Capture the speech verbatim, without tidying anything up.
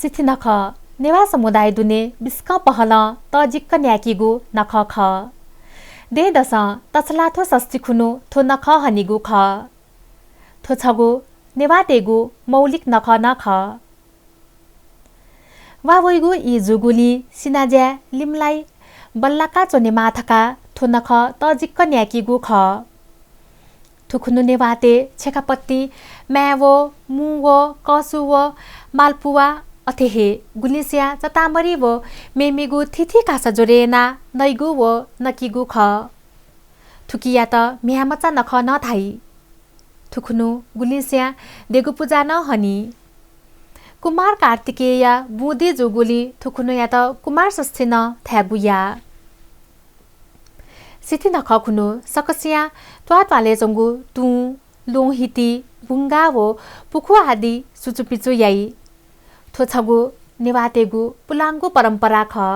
सिथि नखः नेवाः समुदाय दुने बिस्कं पहलं तःजिक्क न्याय्कीगु नखः खः। दँय्‌दसं तछलाथ्व षष्ठी खुन्हु थ्व नखः हनीगु खः। थ्व छगू नेवाःतय्‌गु मौलिक नखः नं खः। वा वइगु ई जूगुलिं सिनाज्याय् लिमलाइ बल्लाका च्वनेमाः धकाः थ्व नखः तःजिक्क न्याय्कीगु खः। थुखुन्हु नेवाःतय् छेँखापतिं माय् व, मू व, कःसू व, मालपुवा, अथे हे गुलिस्यां चतामरी व मेमेगु थीथी कासा ज्वरे यानाः नइगु व नकीगु खः। थुकियात म्ह्याय्‌मचा नखः नं धाइ। थुखुन्हु गुलिस्यां देगु पुजा नं हनी। कुमार कार्तिकेयया बुँदे जूगुलिं थुखुन्हुयात कुमार षष्ठी नं धायेगु याः। सिथि नखः खुन्हु सकसियां त्वाःत्वालय् च्वंगु तुं, ल्वहंहिति, बुंगा व पुखू आदि सुचुपिचु याइ। थ्व छगू नेवाःतय्‌गु पुलांगु परम्परा खः।